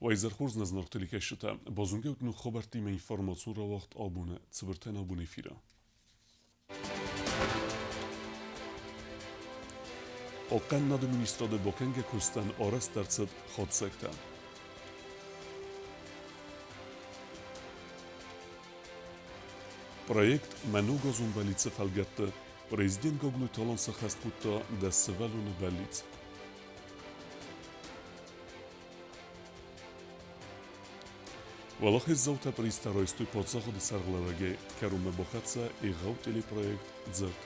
Уӕ хорз нӕ зынаргъ телекӕсджытӕ, базонгӕ ут ног хабӕрттимӕ информацион рауагъд абоны цыбыртӕн абон эфиры. Хъахъхъӕнынады министрады бакӕнгӕ куыстӕн арӕзт ӕрцыд хатдзӕгтӕ. Проект «Мӕ ногазон бӕллиц-ы фӕлгӕтты президент Гаглойты Алан сӕххӕст кодта дӕс сывӕллоны бӕллиц. Уӕлахиздзаутӕ призтӕ райстой паддзахады сӕргълӕууӕгӕй кӕронмӕ бахӕццӕ егъау телепроект «Дзырд».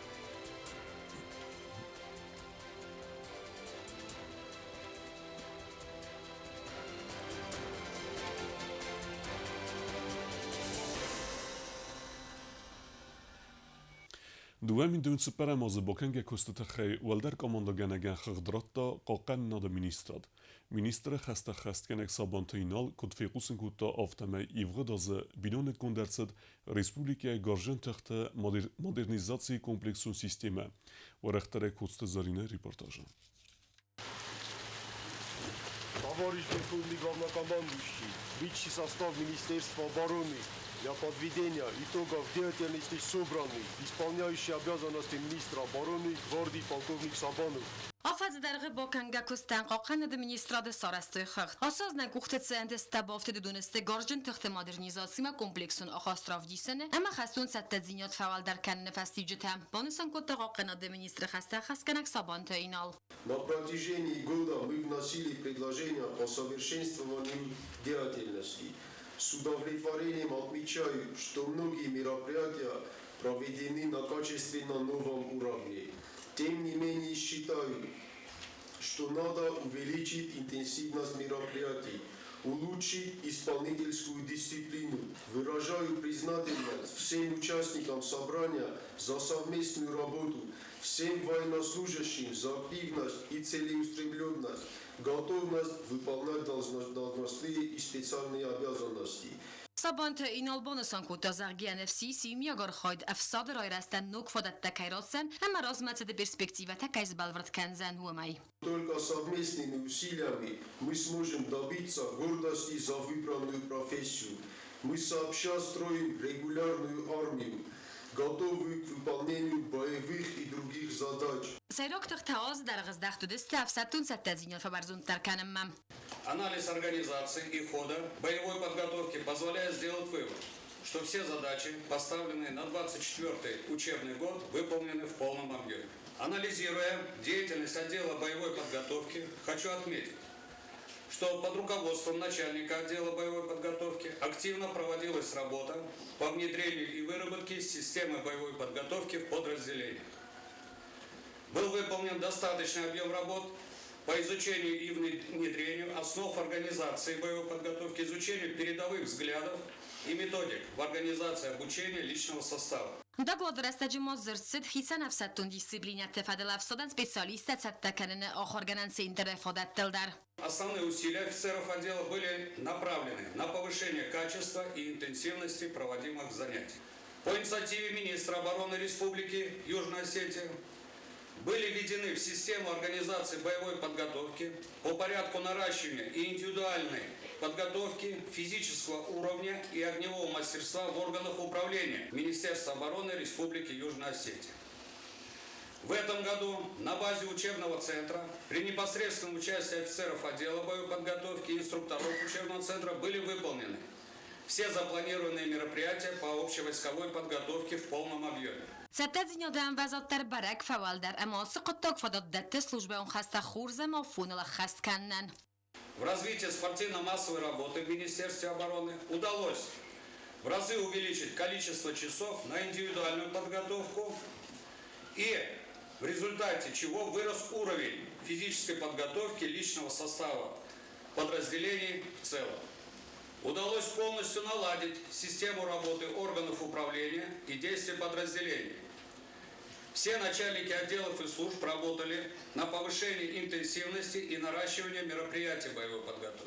2004 азы бакӕнгӕ куысты тыххӕй уӕлдӕр командӕгӕнӕгӕн хыгъд радта Хъахъхъӕнынады министрад. Министры хӕстӕ ӕххӕстгӕнӕг Сабанты Инал куыд фехъусын кодта, афтӕмӕй ивгъуыд азы биноныггонд ӕрцыд республикӕйы гарзджын тыхты модернизацийы комплексон системӕ. Уӕрӕхдӕрӕй Коцты Зӕринӕйы репортажы. Товарищ Верховный Главнокомандующий, личный состав Министерства обороны для подведения итогов деятельности собранный, исполняющий обязанности министра обороны гвардии полковник Сабанов. Афӕдзы дӕргъы бакӕнгӕ куыстӕн Хъахъхъӕнады министрады сарӕзтой хыгъд. Ацы аз нӕ къухты цы ӕнтыстытӕ бафтыд, уыдон сты гарзджын тыхты модернизацимӕ комплексон ахаст равдисыны ӕмӕ хӕстон цӕттӕдзинад фӕуӕлдӕр кӕныны фӕстиуджытӕ, банысан кодта Хъахъхъӕнады министры хӕстӕ ӕххӕстгӕнӕг Сабанты Инал. На протяжении года мы вносили предложения по совершенствованию деятельности. С удовлетворением отмечаю, что многие мероприятия проведены на качественно новом уровне. Тем не менее считаю, что надо увеличить интенсивность мероприятий, улучшить исполнительскую дисциплину. Выражаю признательность всем участникам собрания за совместную работу, всем военнослужащим за активность и целеустремленность, готовность выполнять должностные и специальные обязанности. Сабанты Инал банысан кодта, зӕгъгӕ, НФС-йы иумиаг архайд ӕфсады райрӕзтӕн ног фадӕттӕ кӕй ратдзӕн ӕмӕ размӕцыды перспективӕтӕ кӕй сбӕлвырд кӕндзӕн, уымӕй. Только совместными усилиями мы сможем добиться гордости за выбранную профессию. Мы сообща строим регулярную армию, готовую к выполнению боевых и других задач. Сӕйраг тыхтӕ азы дӕргъы здӕхт уыдысты ӕфсӕддон цӕттӕдзинад фӕбӕрзонддӕр кӕнынмӕ. Анализ организации и хода боевой подготовки позволяет сделать вывод, что все задачи, поставленные на 24-й учебный год, выполнены в полном объеме. Анализируя деятельность отдела боевой подготовки, хочу отметить, что под руководством начальника отдела боевой подготовки активно проводилась работа по внедрению и выработке системы боевой подготовки в подразделениях. Был выполнен достаточный объем работ по изучению и внедрению основ организации боевой подготовки, изучению передовых взглядов и методик в организации обучения личного состава. Доклады рӕстӕджы ма дзырд цыд хицӕн ӕфсӕддон дисциплинӕты фӕдыл ӕфсадӕн специалисттӕ цӕттӕ кӕныны ахуыргӕнӕн центры фадӕттыл дӕр. Основные усилия офицеров отдела были направлены на повышение качества и интенсивности проводимых занятий. По инициативе министра обороны Республики Южная Осетия были введены в систему организации боевой подготовки по порядку наращивания и индивидуальной подготовки физического уровня и огневого мастерства в органах управления Министерства обороны Республики Южная Осетия. В этом году на базе учебного центра при непосредственном участии офицеров отдела боевой подготовки и инструкторов учебного центра были выполнены все запланированные мероприятия по общевойсковой подготовке в полном объеме. Цӕттӕдзинады ӕмвӕзад дӕр бӕрӕг фӕуӕлдӕр ӕмӕ ацы хъуыддаг фадат дӕтты службӕйон хӕстӕ хорз ӕмӕ афоныл ӕххӕст кӕнынӕн. В развитии спортивно-массовой работы в Министерстве обороны удалось в разы увеличить количество часов на индивидуальную подготовку и в результате чего вырос уровень физической подготовки личного состава подразделений в целом. Удалось полностью наладить систему работы органов управления и действий подразделений. Все начальники отделов и служб работали на повышении интенсивности и наращивании мероприятий боевой подготовки.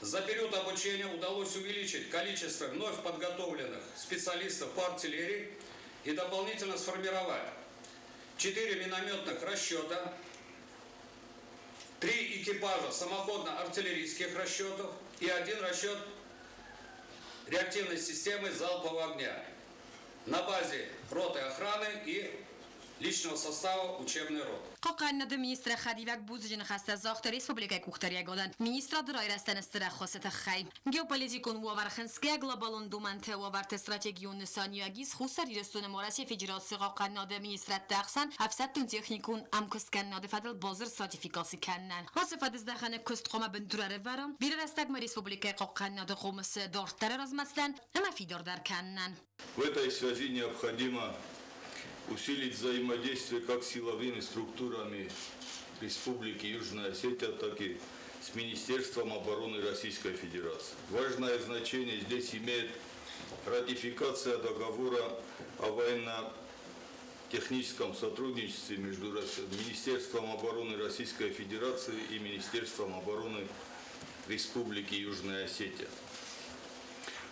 За период обучения удалось увеличить количество вновь подготовленных специалистов по артиллерии и дополнительно сформировать 4 минометных расчета, 3,4 экипажа самоходно-артиллерийских расчетов и 1 расчет реактивной системы залпового огня на базе роты охраны и личного состава учебной роты. Хъахъхъӕнынады министры хӕдивӕг бузныджы ныхӕстӕ загъта республикӕйы къухдариӕгадӕн министрады райрӕзтӕн стыр ӕххуысы тыххӕй. Геополитикон уавӕр хынцгӕйӕ глобалон домӕнты уавӕрты стратегион нысаниуӕг ис Хуссар Ирыстоны ӕмӕ Уӕрӕсейы Федерацийы хъахъхъӕнынады министрадты ӕхсӕн ӕфсӕддон-техникон ӕмкуысткӕнынады фӕдыл бадзырд сратификаци кӕнынӕн. Ацы фӕдыздӕхӕны куыст хъуамӕ бындур ӕрӕвӕра бирӕ рӕстӕгмӕ республикӕйы хъахъхъӕнынады хъомысы дарддӕры размӕцыдӕн ӕмӕ фидардӕр кӕнынӕн. В этой связи необходимо усилить взаимодействие как с силовыми структурами Республики Южная Осетия, так и с Министерством обороны Российской Федерации. Важное значение здесь имеет ратификация договора о военно-техническом сотрудничестве между Министерством обороны Российской Федерации и Министерством обороны Республики Южная Осетия.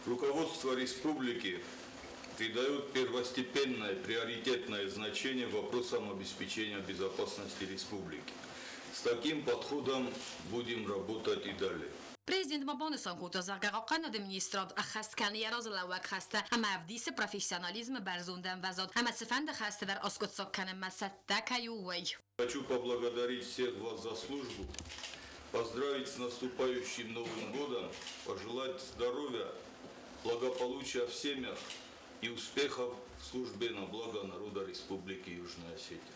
Руководство республики придает первостепенное, приоритетное значение вопросам обеспечения безопасности республики. С таким подходом будем работать и далее. Президент ма банысан кодта, зӕгъгӕ, хъахъхъӕнынады министрад ӕххӕст кӕны йӕ разылӕууӕг хӕстӕ ӕмӕ ӕвдисы профессионализмы бӕрзонд ӕмвӕзад ӕмӕ цыфӕнды хӕсты дӕр аскъуыддзаг кӕнынмӕ цӕттӕ кӕй у, уый. Хочу поблагодарить всех вас за службу, поздравить с наступающим Новым годом, пожелать здоровья, благополучия в семьях и успехов в службе на благо народа Республики Южная Осетия.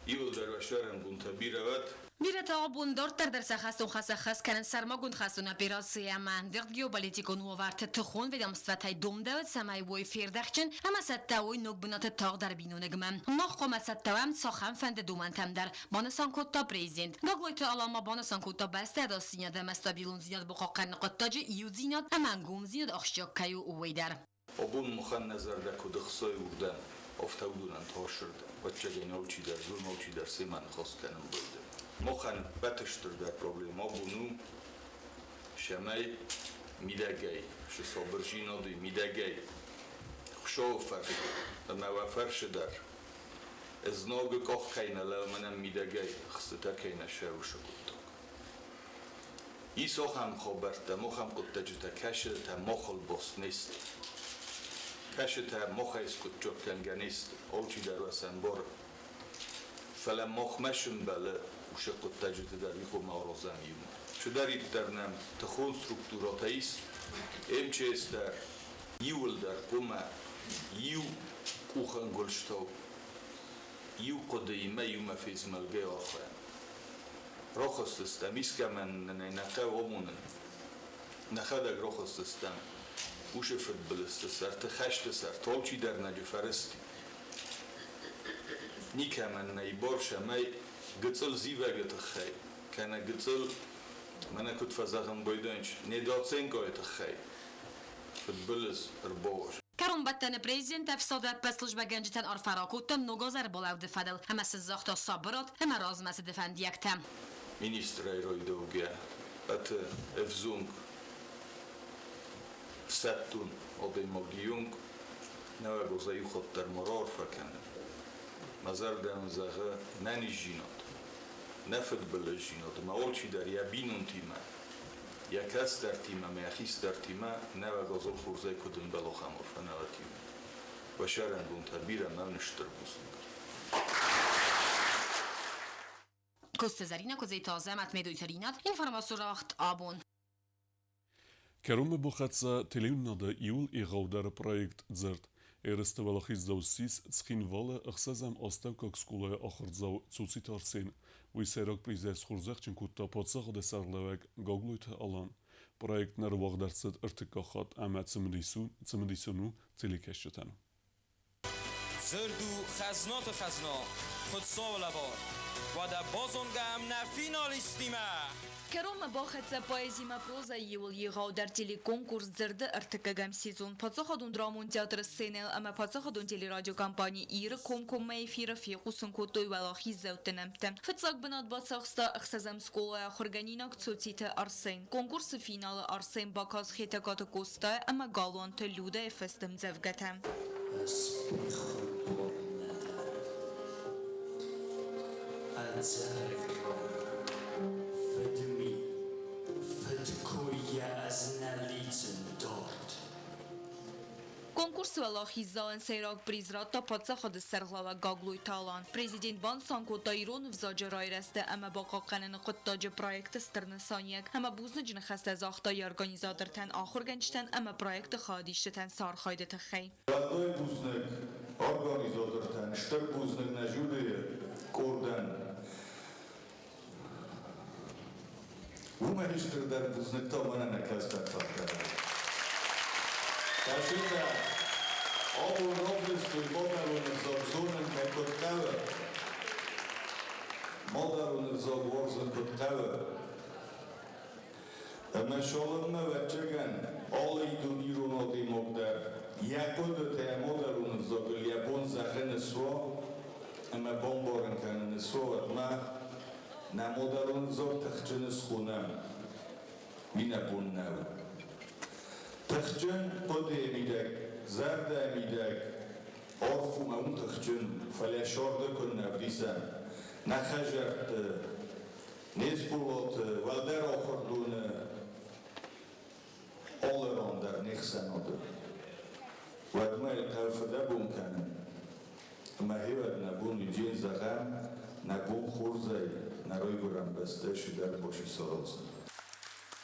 Иууылдӕр уӕ сӕрӕнбонтӕ бирӕ уӕд! Бирӕтӕ абон дарддӕр дӕр сӕ хӕстон хӕс ӕххӕст кӕнынц сӕрмагонд хӕстон операцийы ӕмӕ ӕндыгъд геополитикон уавӕрты тыхон ведомствӕтӕй домдӕуы, цӕмӕй уой фердӕхджын ӕмӕ цӕттӕ уой ног бынаты тагъддӕр биноныгмӕ. Мах хъуамӕ цӕттӕ уӕм цахӕмфӕнды домӕнтӕм дӕр, банысан кодта президент. Гаглойты Алан ма банысан кодта, бӕстӕ ӕдасдзинад ӕмӕ стабилондзинад бахъахъхъӕныны хъуыддаджы иудзинад ӕмӕ ӕнгомдзинад ахсджиаг кӕй у, уый дӕр. Абон махӕн нӕ зӕрдӕ куыд ӕхсайы уырдӕм, афтӕ уыдонӕн тасырдӕм. Ӕвӕццӕгӕн алчидӕр зоны, алчидӕр семӕ ныхас кӕнын байдайы. Махӕн ӕппӕты стырдӕр проблемӕ абон у, цӕмӕй мидӕгӕй цы сабырдзинад и, мидӕгӕй Хуыцауы фӕрцы ӕмӕ уӕ фӕрцы дӕр знагы къах кӕй нӕ лӕууы, мӕнӕн мидӕгӕй хстытӕ кӕй нӕ сӕрусы хъуыддаг. Ис ахӕм хабӕрттӕ, ахӕм хъуыддӕджытӕ, кӕцытӕ махыл баст не сты. Кӕцытӕ махӕй скъуыддзаг кӕнгӕ не сты, алчидӕр уӕ сӕ ӕмбары. Фӕлӕ махмӕ сымбӕлы уыцы хъуыддӕджыты дӕр уый аразӕм иумӕ. Чидӕриддӕр нӕм тыхон структурӕтӕ ис, МЧС дӕр, иууылдӕр хъуамӕ иу къухӕнгуылдзтау, иу хъуыдыимӕ иумӕ фезмӕлгӕ архайӕм. Рахӕсдзыстӕм, искӕмӕн нын ӕй нӕ хъӕуы амонын. Нӕхӕдӕг рахӕсдзыстӕм уыцы фыдбылызты сӕрты, хӕсты сӕрты, алчидӕр нӕджы фӕрысти. Никӕмӕн нӕй бар, цӕмӕй гыццыл зивӕгы тыххӕй, кӕнӕ гыццыл, мӕнӕ куыд фӕзӕгъын байдайынц, недооценкӕйы тыххӕй фыдбылыз ӕрбауа. Кӕронбӕттӕны президент ӕфсады ӕппӕт службӕгӕнджытӕн арфӕ ракодта ног аз ӕрбалӕуды фӕдыл ӕмӕ сын загъта сабырад ӕмӕ размӕцыды фӕндиӕгтӕ. Министрӕй райдаугӕ ӕты ӕвзонг ӕфсӕддон адӕймаги онг нӕуӕг азӕй иу хатт дӕр ма раарфӕ кӕнын. Мӕ зӕрдӕ мын зӕгъы нӕниздзинад, нӕ фыдбылыздзинад ӕмӕ алчидӕр йӕ бинонтимӕ, йӕ кӕстӕртимӕ ӕмӕ йӕ хистӕртимӕ нӕуӕг азыл хорзӕй куыд ӕмбӕлы, ахӕм арфӕ нӕуӕтимӕ. Уӕ сӕрӕнбонтӕ бирӕ мӕн стыр бузныг. Коцты Зӕринӕ, Куыдзойты Азӕмӕт, Медойты Ринат, информацион рауагъд Абон. Кӕронмӕ бахӕццӕ телеуынынады иууыл егъаудӕр проект «Дзырд». Ерысты уӕлахиздзау ссис Цхинвалы ӕхсӕзӕм астӕуккаг скъолайы ахуырдзау Цоциты Арсен. Уый сӕйраг призӕй схорзӕхджын кодта паддзахады сӕргълӕууӕг Гаглойты Алан. Проект ныр уагъд ӕрцыд ӕртыккаг хатт ӕмӕ цымыдисон у телекӕсджытӕн. Дзырд у хӕзнаты хӕзна, Хуыцауы лӕвар. Уӕдӕ базонгӕ нӕ финалисттимӕ! Кӕронмӕ бахӕццӕ поэзимӕ прозӕйы иууыл егъаудӕр телеконкурс «Дзырды» ӕртыккӕгӕм сезон. Паддзахадон драмон театры сценӕйыл ӕмӕ паддзахадон телерадиокомпани «Ир-ы» комкоммӕ эфиры фехъусын кодтой уӕлахиздзӕутты нӕмттӕ. Фыццаг бынат бацахста ӕхсӕзӕм скъолайы ахуыргӕнинаг Цоциты Арсен. Конкурсы финалы Арсен бакаст Хетӕгкаты Къостайы ӕмӕ Галуанты Людӕйы фыст ӕмдзӕвгӕтӕ. Ӕз пехуымпар нӕ дӕн, ӕдзӕрӕг ран. Конкурсы уӕлахиздзауӕн сӕйраг приз радта паддзахады сӕргълӕууӕг Гаглойты Алан. Президент банысан кодта ирон ӕвзаджы райрӕзты ӕмӕ бахъахъхъӕныны хъуыддаджы проекты стыр нысаниуӕг ӕмӕ бузныджы ныхӕстӕ загъта йӕ организатортӕн, ахуыргӕнджытӕн ӕмӕ проекты хайадисджытӕн сӕ архайды тыххӕй. Уӕлдай бузныг организатортӕн, стыр бузныг нӕ жюрийы къордӕн. Уымӕй стырдӕр бузныг та мӕнӕ нӕ кӕстӕр фӕлтӕрӕн. Кӕсытӕ, абон равдыстой мадӕлон ӕвзаг зонын кӕй куыд хъӕуы, мадӕлон ӕвзаг уарзын куыд хъӕуы. Ӕмӕ цалынмӕ, ӕвӕццӕгӕн, алы идон ирон адӕймаг дӕр йӕ хъуыдытӕ йӕ мадӕлон ӕвзагыл йӕ бон зӕгъын суа ӕмӕ бамбарын кӕнын суа, уӕдмӕ нӕ мадӕлон ӕвзаг тыхджын схонӕм, уый нӕ бон нӕу. Тыхджын хъуыдыйы мидӕг, зӕрдӕйы мидӕг арф у мӕ уым тыхджын, фӕлӕ сӕрды куыннӕ ӕвдисӕм нӕ хӕдзӕртты, не скъолаты, уӕлдӕр ахуырдоны алы ран дӕр не хсӕнады. Уӕдмӕ йыл хъӕуы фыдӕбон кӕнын. Ӕмӕ гъеуӕд нӕ бон уыдзӕн зӕгъӕм, нӕ бон хорзӕй нӕ райгуырӕн бӕстӕ сидӕр боси саразын.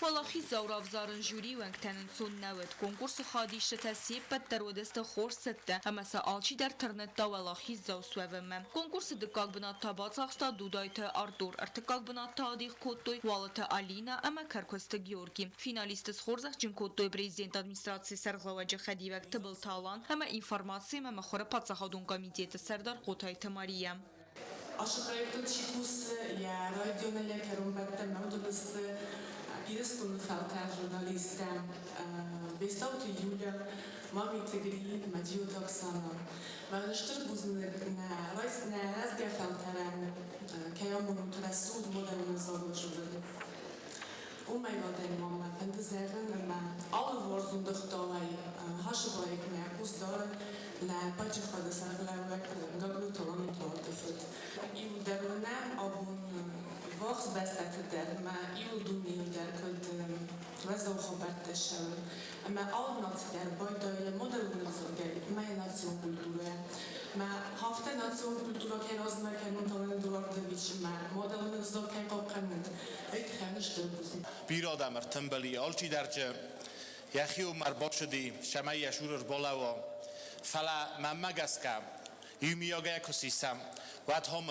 Уӕлахиздзау равзарын жюрийы уӕнгтӕн ӕнцон нӕ уыд. Конкурсы хайадисджытӕ се ппӕт дӕр уыдысты хорз цӕттӕ ӕмӕ сӕ алчидӕр тырныдта уӕлахиздзау суӕвынмӕ. Конкурсы дыккаг бынат та бацахста Дудайты Артур, ӕртыккаг бынат та адих кодтой Уалыты Алинӕ ӕмӕ Кӕркуысты Георги. Финалистты схорзӕхджын кодтой президенты администрацийы сӕргълӕууӕджы хӕдивӕг Тыбылты Алан ӕмӕ информаци ӕмӕ мыхуыры паддзахадон комитеты сӕрдар Хъотайты Мария. Ашы проектыл чи кусы, йӕ райдианӕй йӕ кӕронбӕттӕнмӕ уыдон сты Ирыстоны фӕлтӕр журналисттӕ Бестауты Юля, Мамиты Гри, Мӕдиоты Оксана. Мӕн стыр бузныг нӕ рӕзгӕ фӕлтӕрӕн, кӕй амонут рӕсугъд модӕлон ӕвзагыл дзурын. Уымӕй уӕлдай ма мӕ фӕнды зӕгъын, ӕмӕ алыварсон дыгъдауӕй Хашы проектмӕ хъус дары нӕ паддзахады сӕргълӕууӕг Гаглойты Аланы Туаты фыд. Иу дӕр уынӕм абон ввахс бӕстӕты дӕр ӕмӕ иу дунейыл дӕр куыд уӕззау хабӕрттӕ ссӕуы. Ӕмӕ алы наци дӕр байдайы модӕлон ӕвзагӕй ӕмӕ йӕ национ культурӕйӕ. Мӕ афтӕ национ культурӕ кӕй размӕ кӕнут Алан Эдуардович ӕмӕ мадӕлон ӕвзаг кӕй хъахъхъӕнут, уый тыххӕй стыр бузныг. Бирӕ адӕм ӕртымбыл и, алчидӕр дзы йӕхиуыл ӕрбацыди, цӕмӕй йӕ цуры ӕрбалӕууа. Фӕлӕ мӕнмӕ гӕсгӕ, иумиагӕй куы сисӕм, уӕд хом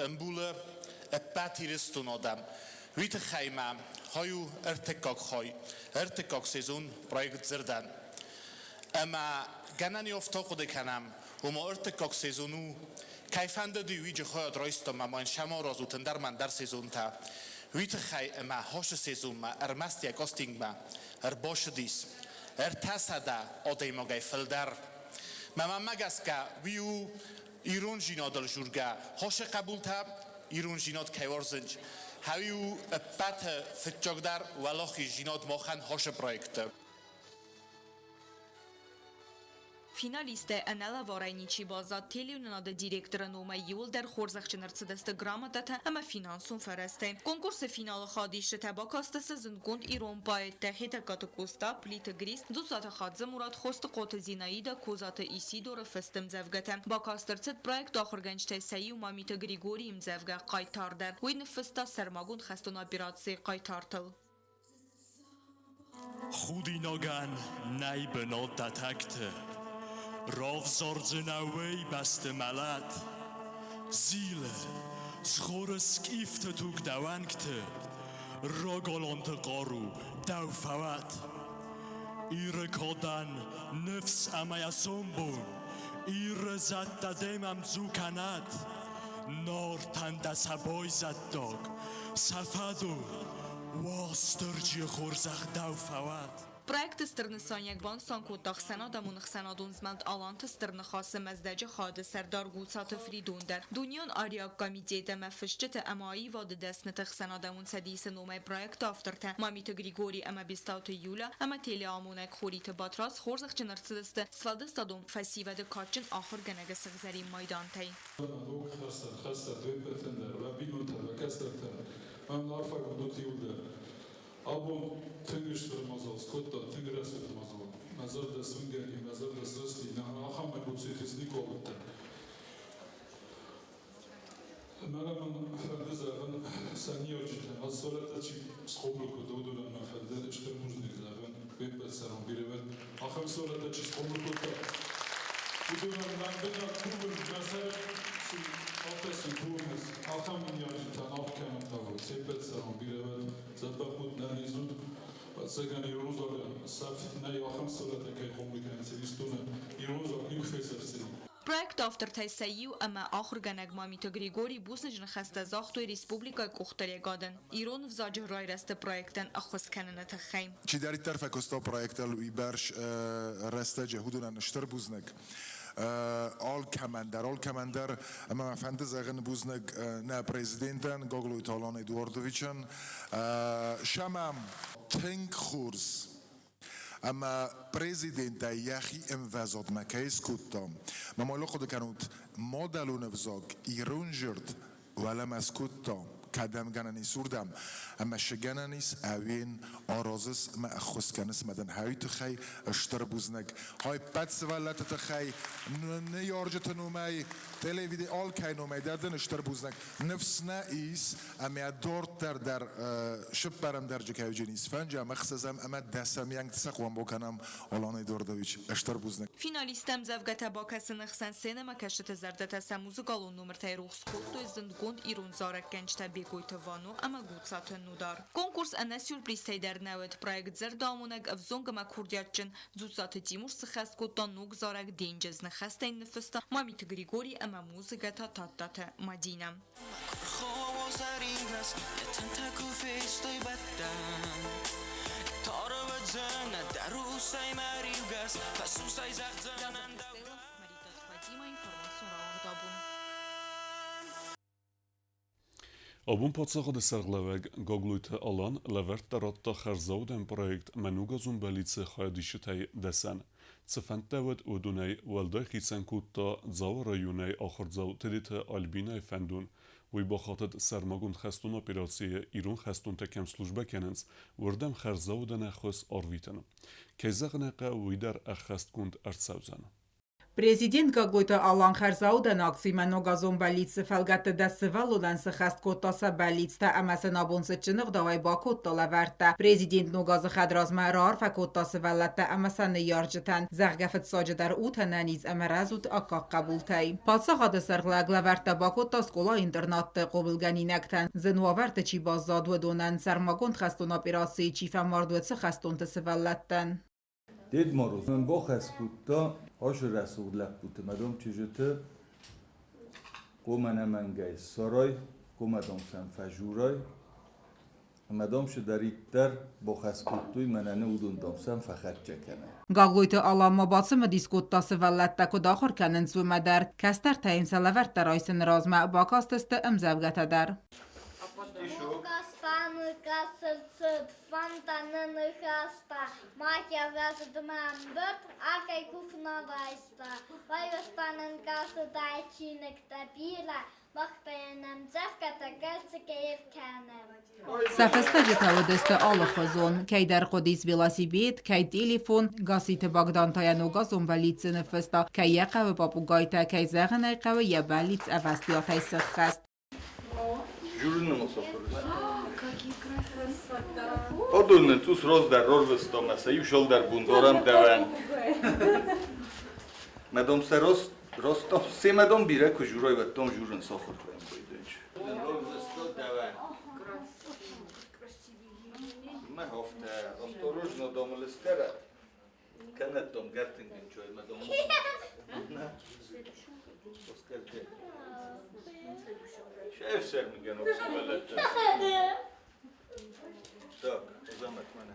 ӕмбулы ӕппӕт Ирыстоны адӕм. Уый тыххӕй ма хай у ӕртыккаг хай, ӕртыккаг сезон проект дзырдӕн. Ӕмӕ гӕнӕн и афтӕ хъуыды кӕнӕм, ома ӕртыккаг сезон у, кӕй фӕндыди, уыйджы хайад райстам ӕмӕ йын сӕмаразут ӕндӕр мӕ ӕндӕр сезонтӕ. Уый тыххӕй ӕмӕ хосы сезонмӕ ӕрмӕст йӕ кастингмӕ ӕрбацыдис 300 адӕймагӕй фылдӕр. Мӕ маммӕ гӕсгӕ, уый у ирондзинадыл дзургӕ хосы хъӕбултӕ ирондзинад кӕй уарзынц, уый у ӕппӕты фыццагдӕр уӕлахиздзинад махӕн хосы проекты. Финалисттӕ ӕнӕлӕварӕй ничи баззад телеуынынады директоры номӕй иууылдӕр хорзӕхджын ӕрцыдысты грамотатӕ ӕмӕ финансон фӕрӕзтӕй. Конкурсы финалы хайадисджытӕ бакастысты зындгонд ирон поэттӕ Хетӕгкаты Къоста, Плиты Грис, Дзуццаты Хадзымурат, Хостыхъоты Зинаидӕ, Козаты Исидоры фыст ӕмдзӕвгӕтӕ. Бакаст ӕрцыд проекты ахуыргӕнджытӕй сӕ иу Мамиты Григорийы ӕмдзӕвгӕ «Хъайтар» дӕр. Уый ныффыста сӕрмагонд хӕстон операцийы хъайтартыл. Худинагӕн нӕй бынат дӕ тӕгты, Равзардзынӕ уый бӕсты мӕлӕт. Зилы, згъоры скъифты туг дӕ уӕнгты, Роголонты хъару дӕу фӕуӕд. Иры кадӕн ныфс ӕмӕ йӕ сомбон, Иры зӕдтӕ дӕм ӕмдзу кӕнӕд. Нартӕн дӕ сӕ байзӕддаг, сӕ фӕдон, Уастырджи хорзӕх дӕу фӕуӕд! Проекты стыр нысаниуӕг банысан кодта ӕхсӕнадӕмон ӕхсӕнадон змӕлд Аланты Стыр Ныхасы Мӕздӕджы хады сӕрдар Гуцаты Фридон дӕр. Дунеон ариаг комитет ӕмӕ фысджыты ӕмӕ аивады дӕсныты ӕхсӕнадӕмон цӕдисы номӕй проекты автортӕ Мамиты Григори ӕмӕ Бестауты Юля ӕмӕ телеамонӕг Хориты Батрадз хорзӕхджын ӕрцыдысты сфӕлдыстадон фӕсивӕды кадджын ахуыргӕнӕгы сыгъзӕрин майдантӕй. Ног хӕстӕр, уе ппӕтӕн дӕр, уӕ бинонтӕн, уӕ кӕстӕртӕн. Мӕн арфӕгонд ут иуылдӕр. Абон тынг стыр мадзал скодта, тынг рӕсугъд мадзал. Мӕ зӕрдӕ суынгӕг и, мӕ зӕрдӕ срысти, ахӕм эмоциты ыз никуы уыдтӕн. Мӕнӕ мын фӕнды зӕгъын сӕ ныййарджытӕн, ӕз сывӕллӕттӕ чи схъомыл кодта, уыдонӕн мӕ фӕнды стыр бузныг зӕгъын, уе ппӕт сӕрон бирӕ уӕд. Ахӕм сывӕллӕттӕ чи схъомыл кодта, уыдонӕн лӕмбынӕг кувын, мӕ сӕр сын афтӕ сын кувын ӕз. Ахӕм ныййарджытӕн аргъ кӕнын хъӕуы, се ппӕт сӕрон бирӕ уӕд, дзӕбӕх ут, нӕниз ут. Ӕцӕгӕн ирон взагӕн сӕфт нӕй, ахӕм сывӕллӕттӕ кӕй хъомыл кӕнынц Ирыстоны, ирон взаг никуы фесӕфдзӕни. Проекты автортӕй сӕ иу ӕмӕ ахуыргӕнӕг Мамиты Григорий бузныджы ныхӕстӕ загътой республикӕйы къухдариӕгадӕн ирон ӕвзаджы райрӕзты проектӕн ӕххуыс кӕныны тыххӕй. Чидӕриддӕр фӕкуыста проектыл уыйбӕрц рӕстӕджы, уыдонӕн стыр бузныг. Алкӕмӕн дӕр, алкӕмӕн дӕр ӕмӕ мӕ фӕнды зӕгъын бузныг нӕ президентӕн Гаглойты Алан Эдуардовичӕн. Сӕмӕ тынг хорз ӕмӕ президентӕй йӕхи ӕмвӕзадмӕ кӕй скодта, мӕ ма хъуыды кӕнут, мадӕлон ӕвзаг ирон зӕрд уӕлӕмӕ скодта, кӕдӕм гӕнӕн ис, уырдӕм, ӕмӕ цы гӕнӕн ис, ӕуен аразыс ӕмӕ ӕххуыс кӕныс мӕ дын хӕйы тыххӕй стыр бузныг. Хай ппӕт сывӕллӕтты тыххӕй, ныййарджыты номӕй, телевиди алкӕй номӕй дӕр дын стыр бузныг. Ныфс нӕ ис, ӕмӕ дарддӕр дӕр сыппӕрӕм дӕрджы кӕуджын ис фӕнджӕм, ӕхсӕзӕм ӕмӕ дӕсӕм янгтсӕ хъуамӕ кӕнӕм Алан Эдуардович, стыр бузныг. Финалисттӕ ӕмдзӕвгӕтӕ бакӕсыны хсӕн сценӕмӕкӕсджыты зӕрдӕтӕ сӕ музыкалон номыртӕй рухс кодтой зындгонд ирон зарӕггӕнджытӕ Бекъойты Вано ӕмӕ Гуцаты Нудар. Конкурс ӕнӕ сюрпризтӕй дӕр нӕ уыд. Проект зӕрдӕамонӕг ӕвзонг ӕмӕ курдиатджын Дзуццаты Тимур сыххӕст кодта ног зарӕг Денджыз, ныхӕстӕ йын ныффыста Мамиты Григорий ӕмӕ музыкӕ та Тадтаты Мадинӕ. Фатима информацион рауагъдабон. Абон паддзахады сӕргълӕууӕг Гаглойты Алан лӕвӕрттӕ радта хӕрзаудӕн проект Мӕнугазон бӕллиц-ы хайадисджытӕй дӕсӕн. Цы фӕндтӕ уыд, уыдонӕй уӕлдай хицӕн кодта Дзауы районӕй ахуырдзау Тедеты Альбинӕйы фӕндон. Уый бахатыд сӕрмагонд хӕстон операцийы ирон хӕстонтӕ кӕм службӕ кӕнынц, уырдӕм хӕрзаудӕн ӕххуыс арвитын. Кӕй зӕгъын ӕй хъӕуы, уый дӕр ӕххӕстгонд ӕрцӕудзӕн. Президент Гаглойты Алан хӕрзаудӕн акцимӕ ногазон бӕллиццы фӕлгӕтты дӕс сывӕллонӕн сыххӕст кодта сӕ бӕллицтӕ ӕмӕ сын абон цытджын ӕгъдауӕй бакодта лӕвӕрттӕ. Президент ногазы хӕдразмӕ раарфӕ кодта сывӕллӕттӕ ӕмӕ сӕ ныййарджытӕн, зӕгъгӕ, фыццаджыдӕр ут ӕнӕниз ӕмӕ рӕзут аккаг хъӕбултӕй. Паддзахады сӕргълӕг лӕвӕрттӕ бакодта скъола-интернатты хъомылгӕнинӕгтӕн, зын уавӕрты чи баззад, уыдонӕн, сӕрмагонд хӕстон операцийы чи фӕмард, уыцы хӕстонты сывӕллӕттӕн. Дед Мороз мын бахӕс кодта ацы рӕсугъд лӕппуты мадам чызджыты хъуамӕ ӕнӕмӕнгӕй ссарай, хъуамӕ дам сӕм фӕжурай. Ӕмӕ дам цыдӕриддӕр бахӕс кодтой, мӕнӕ уыдон дам сӕм фӕхӕццӕ кӕнӕ. Гаглойты Алан ма бацымыдис кодта сывӕллӕттӕ куыд ахуыр кӕнынц, уымӕ дӕр. Кӕстӕртӕ йын сӕ лӕвӕрттӕ райсыны размӕ бакастысты ӕмдзӕвгӕтӕ дӕр. Фонтаны ныхӕстӕ мах ӕмбырд аркӕй куы райста. Байуӕрста нын кӕсытай чиныгтӕ бирӕ, мах та йын ӕмдзӕвгӕтӕ кӕсгӕ кӕнӕм. Сӕ фӕстӕджытӕ уыдысты алыхуызон. Кӕйдӕр хъуыдис велосипед, кӕй телефон, Гаситы Богдан та йӕ ногазон бӕллицы ныффыста, кӕй йӕ хъӕуы папугайтӕ, кӕй зӕгъын ӕй хъӕуы, йӕ бӕллиц ӕвӕстиатӕй сыххӕст. Адонны цъус раздӕр рарвыстам, ӕмӕ сӕ иу цалдӕр бон дарӕм дӕуӕн. Мӕ дам сӕ раст, раст семӕ дам бирӕ куы журай, уӕд дам журын сахуыр кӕнын байдайынц. Мӕ афтӕ осторожно дам лыстӕрӕт, кӕнӕд дам гӕртынгын чой, мӕ дам Ӕфсӕрмыгӕнӕг сывӕллӕттӕ. Так, Азамат, мӕнӕ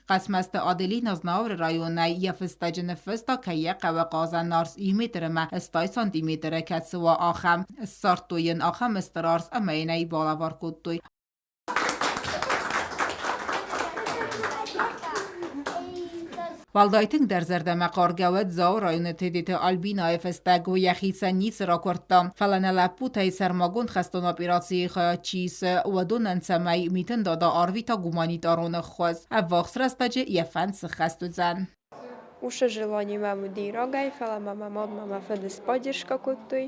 Хъӕцмӕзты Аделина Знауыры районӕй йӕ фыстӕджы ныффыста, кӕй йӕ хъӕуы хъазӕн арс иу метрмӕ 80 сантиметры кӕцы уа, ахӕм. Ссардтой йын ахӕм стыр арс ӕмӕ йын ӕй балӕвар кодтой. Уӕлдай тынгдӕр зӕрдӕмӕхъаргӕ уыд Дзауы районы Тедеты Альбинайы фыстӕг, уый йӕхицӕн ницы ракуырдта, фӕлӕ нӕ лӕппутӕй сӕрмагонд хӕстон операцийы хайад чи исы, уыдонӕн цӕмӕй Митын Дада арвита гуманитарон ӕххуыс. Ӕввахс рӕстӕджы йӕ фӕнд сыххӕст уыдзӕн. Уыцы желание мӕм уыди рагӕй, фӕлӕ мӕ мӕ мад мӕ мӕ фыды споддержка кодтой.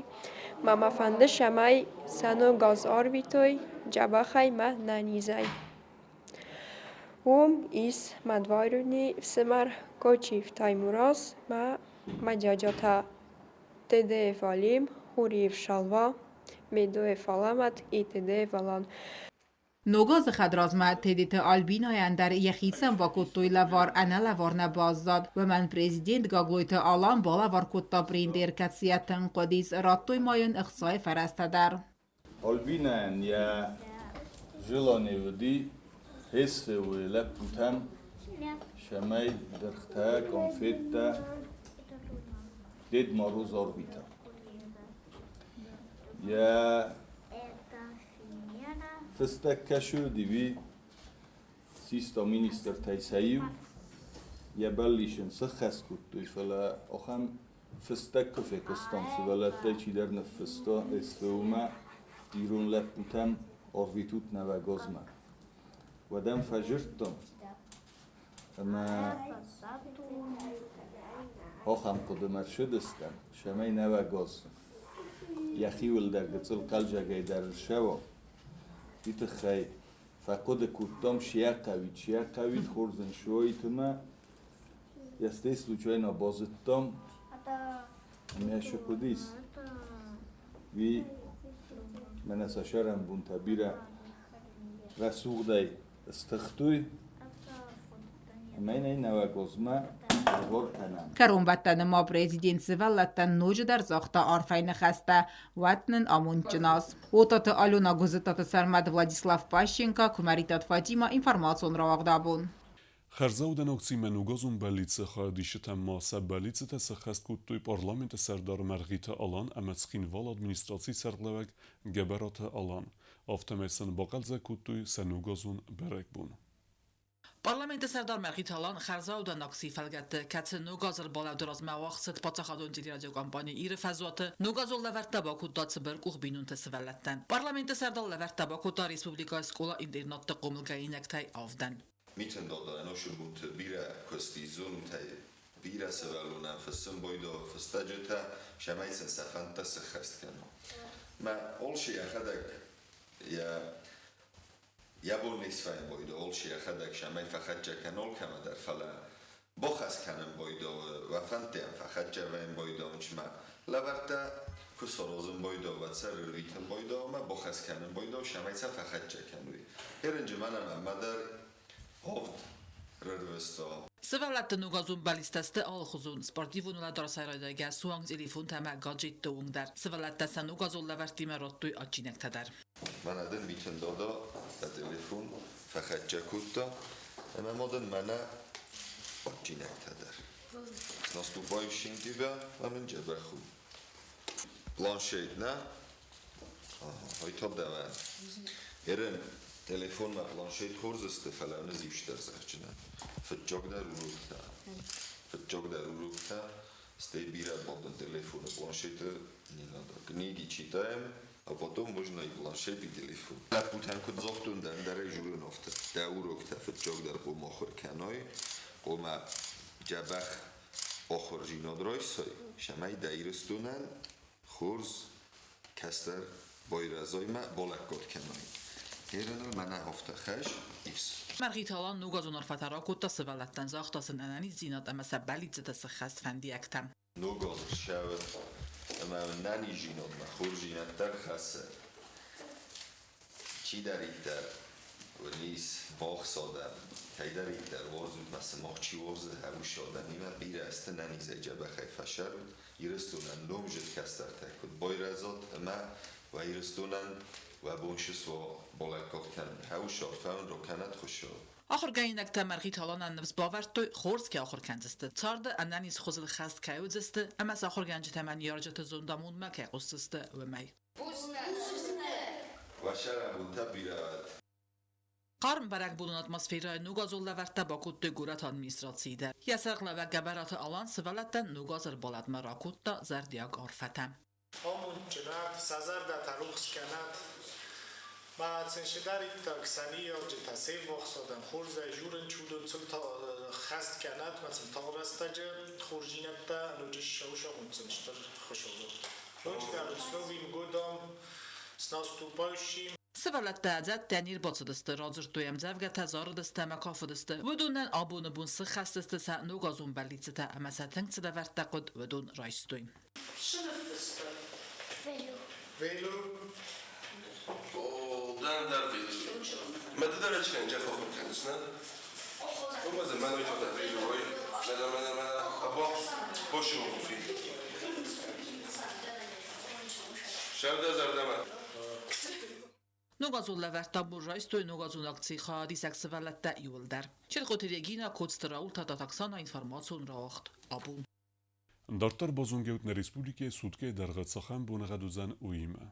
Мӕ мӕ фӕнды, цӕмӕй сӕ ног аз арвитой дзӕбӕхӕй мӕ нӕнизӕй. Уым ис мӕ двоюродный ӕфсымӕр Кочиев Таймураз мӕ мӕ дядя Тедеев Алим, Хуриев Шалва, Медоев Аламӕт и Тедеев Алан. Ног азы хӕдразмӕ Тедеты Альбинайӕн дӕр йӕхицӕн бакодтой лӕвар, ӕнӕ лӕвар нӕ баззад. Уымӕн президент Гаглойты Алан балӕвар кодта принтер, кӕцыйӕ тынг хъуыдис, радтой ма йын ӕхцайы фӕрӕзтӕ дӕр. Альбинайӕн йӕ желание уыди СВО-йы лӕппутӕм, цӕмӕй дыргътӕ, конфеттӕ Дед Мороз арвита. Йӕ фыстӕг кӕсы уыди систа министртӕй сӕ иу, йӕ бӕллиц ын сыххӕст кодтой, фӕлӕ ахӕм фыстӕг куы фехъуыстам, сывӕллӕттӕй чидӕр ныффыста СВО-мӕ ирон лӕппутӕм арвитут Нӕуӕгазмӕ. Уӕд ӕм фӕзырдтам ӕмӕ ахӕм хъуыдымӕ рцыдыстӕм, цӕмӕй Нӕуӕгаз йӕхиуыл дӕр гыццыл хъӕлдзӕгӕй дӕр ссӕуа, уый тыххӕй фӕхъуыды кодтам, чи йӕ хъӕуид, чи йӕ хъӕуид, хорз ын суаид ӕмӕ йӕ случайно базыдтам, ӕмӕ цы хъуыдис, уый мӕнӕ сӕ сӕрӕнбонтӕ бирӕ рӕсугъдӕй стыхтой ӕмӕ йын ӕй нӕуӕгозмӕ ӕргъор кӕнӕм. Кӕронбӕттӕны ма президент сывӕллӕттӕн ноджыдӕр загъта арфӕйы ныхӕстӕ, уӕд нын амондджын аз. Отаты Алена, Гуызытаты Сӕрмӕт, Владислав Пащенко, Куымӕридтаты Фатимӕ, информацион рауагъд абон. Хӕрзаудӕн акцимӕ ногазон бӕллицы хайадисджытӕм ма сӕ бӕллицытӕ сӕххӕст кодтой Парламенты сӕрдар Мӕргъиты Алан ӕмӕ Цхинвалы администрацийы сӕргълӕууӕг Гӕбӕраты Алан. Афтӕмӕй сын бахъӕлдзӕг кодтой сӕ ногазон бӕрӕгбон. Парламенты сӕрдар Мӕргъиты Алан хӕрзаудӕн акцийы фӕлгӕтты, кӕцы ног азы ӕрбалӕуды размӕ уагъд цыд паддзахадон телерадиокомпани Иры фӕзуаты, ногазон лӕвӕрттӕ бакодта цыбыркъух бинонты сывӕллӕттӕн. Парламенты сӕрдар лӕвӕрттӕ бакодта республикӕйы скъола-интернатты хъомылгӕнинӕгтӕй авдӕн. Митын Дада ӕносы бонты бирӕ куысти зонутӕй, бирӕ сывӕллонӕн фыссын байдайы фыстӕджытӕ, цӕмӕй сын сӕ фӕндтӕ сыххӕст кӕна. Мӕ алчи йӕхӕдӕг йӕ йӕ бон не свӕййы байдайы, алчи йӕхӕдӕг цӕмӕй фӕхӕццӕ кӕна алкӕмӕ дӕр, фӕлӕ бахӕс кӕнын байдайы, уӕ фӕндтӕ йӕм фӕхӕццӕ вӕййын байдайынц мӕ лӕвӕрттӕ куы саразын байдайы, уӕд сӕ рырвитын байдайы ӕмӕ бахӕс кӕнын байдайы, цӕмӕй сӕ фӕхӕццӕ кӕной. Ерынджы мӕнӕ мӕнмӕ дӕр авд рырвыста. Сывӕллӕтты ногазон бӕллицтӕ сты алыхуызон спортивон уӕлӕдарӕсӕй райдайгӕ суанг телефонтӕ ӕмӕ гаджетты онг дӕр. Сывӕллӕттӕ сӕ ногазон лӕвӕрттимӕ радтой адджинӕгтӕ дӕр. Мӕнӕ дын Митын Дада дӕ телефон фӕхӕццӕ кодта, ӕмӕ ма дын мӕнӕ адджинӕгтӕ дӕр. С наступающим тебя, мӕ мын дзӕбӕх у. Планшет, нӕ? Ага, ай дӕвӕн. Ерын телефонмӕ планшет хорз сты, фӕлӕ низ иустӕр зӕгъджынӕн. Фыццагдӕр уроктӕ. Фыццагдӕр уроктӕ, стӕй бирӕ бадын телефоны планшеты не надо. Книги читаем, а потом можно и планшет, и телефон. Лӕппутӕн куыд загътон, дӕ ӕндӕрӕй журын афтӕ. Дӕ уроктӕ фыццагдӕр хъуамӕ ахуыр кӕной, хъуамӕ дзӕбӕх ахуырдзинад райсай, цӕмӕй дӕ Ирыстонӕн хорз кӕстӕр байрӕзоймӕ балӕггад кӕной. Ерыныл мӕнӕ афтӕ хӕс ис. Мӕргъиты Алан ногазон арфӕтӕ ракодта сывӕллӕттӕн, загъта сын ӕнӕниздзинад ӕмӕ сӕ бӕллиццытӕ сыххӕст фӕндиӕгтӕ. Ног аз ссӕуы ӕмӕ нӕниздзинадмӕ хорздзинӕдтӕ рхӕссы. Чидӕриддӕр уынис бахсадӕн, кӕйдӕриддӕр уарзут мӕ сымах чи уарзы, хӕрусадӕнимӕ бирӕ азты нӕнизӕй дзӕбӕхӕй фӕсӕрут, Ирыстонӕн номзыд кӕстӕртӕ куыд байрӕзат ӕмӕ уӕ Ирыстонӕн уӕ бон цы суа балӕггад кӕнын, хӕусар фӕуын ракӕнӕд Хуыцау. Ахуыргӕнинӕгтӕ Мӕргъиты Аланӕн ныфс бавӕрдтой, хорз кӕй ахуыр кӕндзысты, царды ӕнӕниз хуызыл хӕст кӕй уыдзысты ӕмӕ сӕ ахуыргӕнджытӕ ӕмӕ ныййарджыты зондамондмӕ кӕй хъусдзысты, уымӕй. Уӕ сӕрӕнбонтӕ бирӕ уӕд! Хъарм бӕрӕгбонон атмосферӕйы ногазон лӕвӕрттӕ бакодтой горӕты администрацийы дӕр. Йӕ сӕргълӕууӕг Гӕбӕраты Алан сывӕллӕттӕн ног азы ӕрбалӕдмӕ ракодта зӕрдиаг арфӕтӕ. Амондджынад, сӕ зӕрдӕтӕ рухс кӕнӕд. Ма циншидариддӕр сӕ ныййарджытӕ се ввахс адӕм хорзӕй журын чудын цыл хӕст кӕнӕд, ма сын тагъд рӕстӕджы хорздзинӕдтӕ ноджы ссӕуы сын стыр хуысылы. Ноджыдӕр с Новым годом, с наступающим! Сывӕллӕттӕ ӕдзӕттӕ не рбацыдысты, радзырдтой ӕмдзӕвгӕтӕ, зарыдысты ӕмӕ кафыдысты. Уыдонӕн абоны бон сыххӕстысты сӕ ногазон бӕллиццытӕ ӕмӕ сӕ тынг цы лӕвӕрттӕ хъуыд, уыдон райстой. Шы ныффыста? Велю. Велю. О, дан дар велю. Ma ды дӕр ачкӕн ахуыр кӕныс, нӕ? Ма велю, ой. Мӕнӕ, мӕнӕ, мӕнӕ, або боши фи. Шавда зардама. Ногазон лӕвӕрттӕ абон райстой ногазон акцийы хайадисӕг сывӕллӕттӕ иууылдӕр. Челхъоты Регина, Коцты Рауль, Тататы Оксана, информацион рауагъд «Абон». Дарддӕр базонгӕут нӕ республикӕйы суткӕйы дӕргъы цахӕм боныгъӕд уыдзӕн, уыимӕ.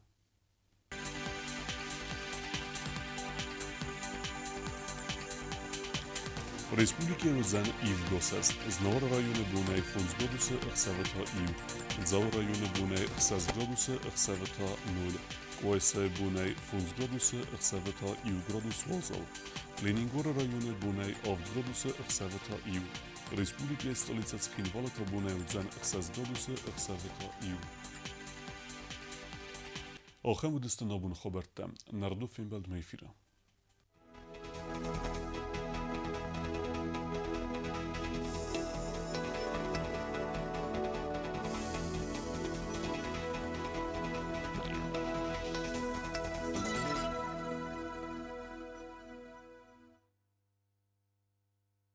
Республикӕйы уыдзӕн ивгосӕст. Знауыры районы бонӕй 5 градусы, ӕхсӕвы та 1. Дзауы районы бонӕй 6 градусы, ӕхсӕвы та 0. Къуайсайы бонӕй 5 градусы, ӕхсӕвы та 1 градус уазал. Ленингоры районы бонӕй 7 градусы, ӕхсӕвы та 1. Республикӕйы столицӕ Цхинвалы та бонӕй уыдзӕн 6 градусы, ӕхсӕвы та 1. Ахӕм уыдысты нӕ абоны хабӕрттӕ. Нӕрдо фембӕлдмӕ эфиры.